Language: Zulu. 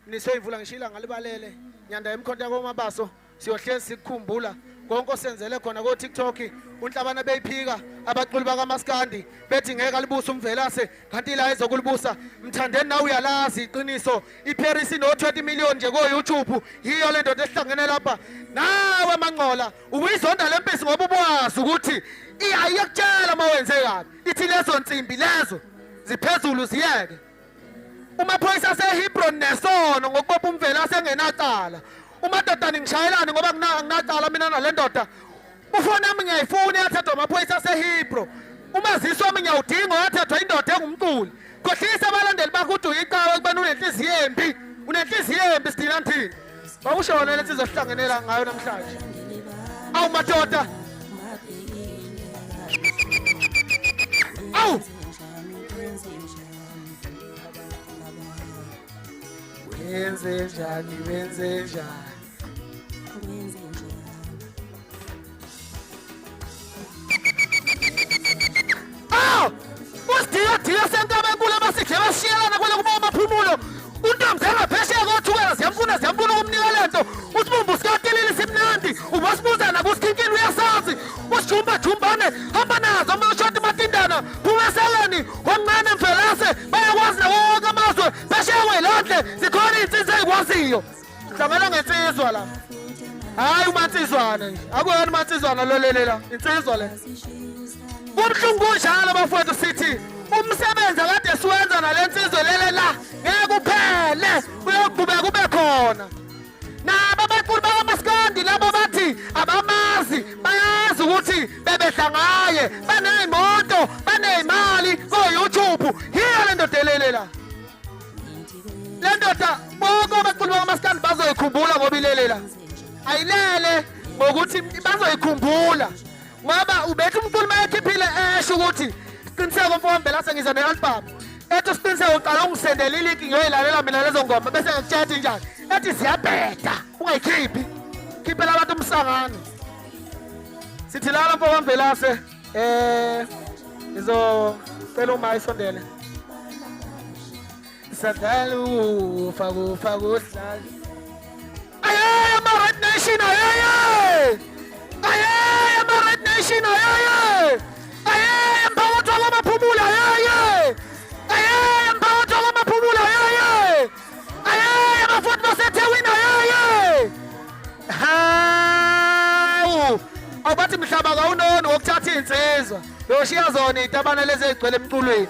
Mniswe imvula ngishila ngalibalele nyanda emkhonto yakomabaso siyohlezi sikukhumbula konke osenzele khona ko-tiktok unhlabana beyiphika abaculi bakamaskandi bethi ngeke alibusa umvelase kanti la ezokulibusa mthandeni nawe uyalazi iqiniso iparis ino-20 million nje ko-youtube yiyo le ndoda esihlangene lapha nawe mancola ubuyizonda le mpisi ngoba ubuwazi ukuthi iyakutshela uma wenze kabi ithi lezo nsimbi lezo ziphezulu ziyeke Umaphoyisa aseHebron nesono ngokubopha umvela asengenacala. Umadodana ngishayelani ngoba nginacala mina nale ndoda. Ufoni yami ngiyayifuna yathathwa amaphoyisa aseHebron. Umazisi wami ngiyawudinga wathathwa indoda engumculi. Khohlisa abalandeli bakho ukuthi uyiqawe ekubeni unenhliziyo embi. Unenhliziyo embi sidina nthini. Bawusho wona lesi sizohlangenela ngayo namhlanje. Awu madoda. Awu. Wenze njani wenze njani Ah! Usidiyadiya senkaba enkulu abasidle bashiyelana kwele kuba amaphumulo. Untombi engaphesheya kothukela ziyamfuna ziyamfuna ukumnika lento. Usibumbu sikatilili simnandi. Ubasibuza nakusikhinkini uyasazi. Usijumba jumbane hamba nazo amashoti matindana. Phuma eseleni omncane mvelase bayakwazi nawo wonke amazwe phesheya kwelandle zikhona iy'nsizwa ey'kwaziyo hlangana ngensizwa la hhayi umansizwana nje akuyona umansizwana lolele la insizwa le kubuhlungu kunjalo bafowethu sithi umsebenzi akade siwenza nale nsizwa lele la ngeke uphele uyoqhubeka ube khona nabo abaculi bakamaskandi labo bathi abamazi bayazi ukuthi bebedla ngaye baney'moto baney'mali ko-youtube yiyo le ndoda elele la le ndoda bonke abaculi bakamaskandi bazoyikhumbula ngoba ilele la ayilele ngokuthi bazoyikhumbula ngoba ubethi umculi mayekhiphile esho ukuthi siqiniseko mfowambela sengiza ne-album ethi usiqiniseko uqala ungisendele ilink ngiyoyilalela mina lezo ngoma bese ngikutshela njani ethi ziyabheda ungayikhiphi khiphela abantu umsangano sithi lala mfowamvelase eh ngizocela uma isondele sadlala ukufa kufa kudlala Ayeye ama-Red Nation ayeye! Ayeye ama-Red Nation ayeye! Ayeye mphakathi wakwamaphumulo ayeye! Ayeye mphakathi wakwamaphumulo ayeye! Ayeye abafundi baseThekwini ayeye! Hawu! Awubathi mhlaba kawunoni wokuthatha iy'nsizwa. Yoshiya zona iy'tabane lezi ey'gcwele emculweni.